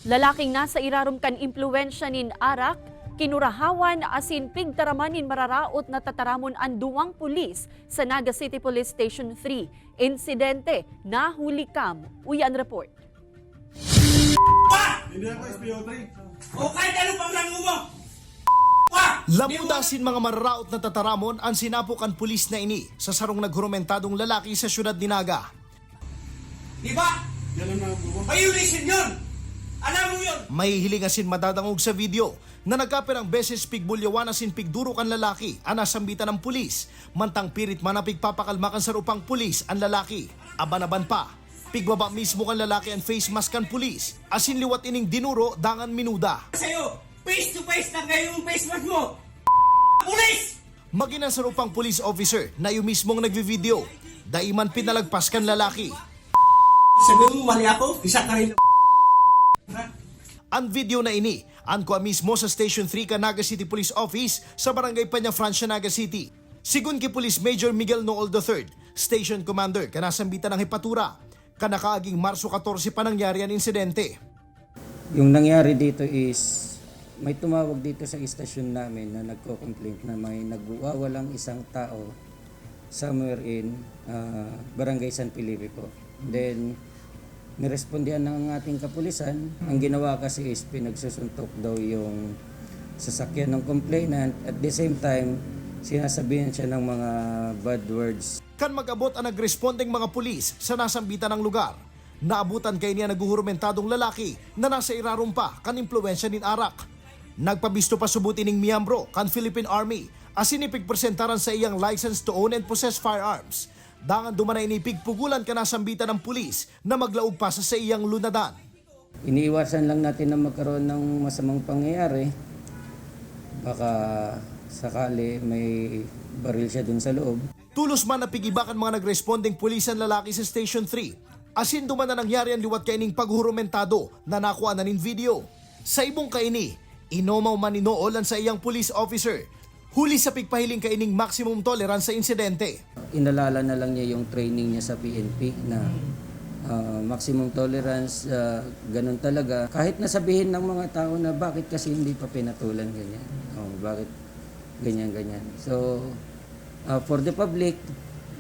Lalaking nasa irarom kan impluwensya nin arak, kinurahawan asin pigtaraman nin mararaot na tataramon ang duwang pulis sa Naga City Police Station 3. Insidente, nahuli kam. Uyan report. Hindi ako SPO3. O kahit ano pang rango mo! Pa! Lamudasin mga mararaot na tataramon ang sinapok ang pulis na ini sa sarong naghurumentadong lalaki sa syudad ni Naga. Di ba? Yan ang nakabuko. Violation yun! Alam mo yun! May hiling asin madadangog sa video na nagkapirang beses pigbulyawan asin pigduro kan lalaki ang nasambitan ng pulis. Mantang pirit man ang pigpapakalma kan sarupang pulis ang lalaki. Aban-aban pa, pigbaba mismo kan lalaki ang face mask kan pulis. Asin liwat ining dinuro dangan minuda. Sa'yo, face to face lang kayo yung face mask mo! Pulis! Maging ang sarupang police officer na yung mismong nagvi-video. Daiman pinalagpas kan lalaki. Sabi mo mali ako, isa ka rin. Ang video na ini, ang kuha mismo sa Station 3 Canaga City Police Office sa Barangay Peña Francia, Naga City. Sigun kay Police Major Miguel Nool III, Station Commander, kanasambitan ng Hepatura. Kanakaaging Marso 14 pa nangyari ang insidente. Yung nangyari dito is may tumawag dito sa istasyon namin na nagko-complaint na may nagwawalang isang tao somewhere in Barangay San Felipe po. Then nirespondihan ng ating kapulisan. Ang ginawa kasi is pinagsusuntok daw yung sasakyan ng complainant, at the same time sinasabihan siya ng mga bad words. Kan mag-abot ang nagrespondeng mga pulis sa nasambitan ng lugar. Naabutan kay niya naguhurumentadong lalaki na nasa irarom pa kan impluensya nin arak. Nagpabisto pa subuti ning miyembro kan Philippine Army asin ipigpresentaran sa iyang license to own and possess firearms. Dangan dumanay ini pigpugulan kanasambitan ng pulis na maglaog pa sa iyang lunadan. Iniiwasan lang natin na magkaroon ng masamang pangyayari. Baka sakali may baril siya dun sa loob. Tulos man napigibakan mga nagrespondeng pulis ang lalaki sa Station 3. Asin duman na nangyari ang liwat kaining paghurumentado na nakuha na nin video. Sa ibong kaini, inomaw man inool ang sa iyang police officer. Huli sa pigpahiling kaining maximum tolerance sa insidente. Inalala na lang niya yung training niya sa PNP na maximum tolerance, ganun talaga. Kahit nasabihin ng mga tao na bakit kasi hindi pa pinatulan ganyan. O, bakit ganyan ganyan. So, for the public,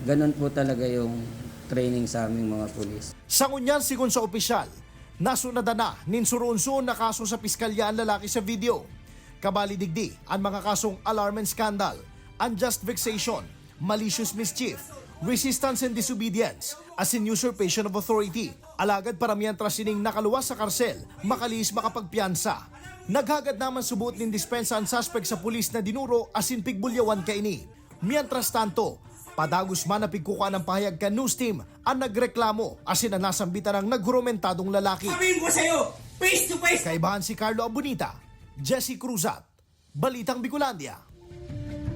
ganun po talaga yung training sa aming mga pulis. Sa ngunyan, sigun sa opisyal, nasunada na nin suruunsuon na kaso sa piskalya ang lalaki sa video. Kabali digdi ang mga kasong alarm and scandal, unjust vexation, malicious mischief, resistance and disobedience, as in usurpation of authority. Alagad paramihan sining nakaluwas sa karsel, makalis makapagpiyansa. Naghagad naman subot nin dispensa ang suspect sa pulis na dinuro asin pigbulyawan kaini. Mientras tanto, padagos man na pigkukuha ng pahayag ka news team ang nagreklamo asin ang nasambitan ng naghurumentadong lalaki. Sabihin ko sa'yo, face to face Kaibahan si Carlo Abonita, Jesse Cruzat, Balitang Bicolandia.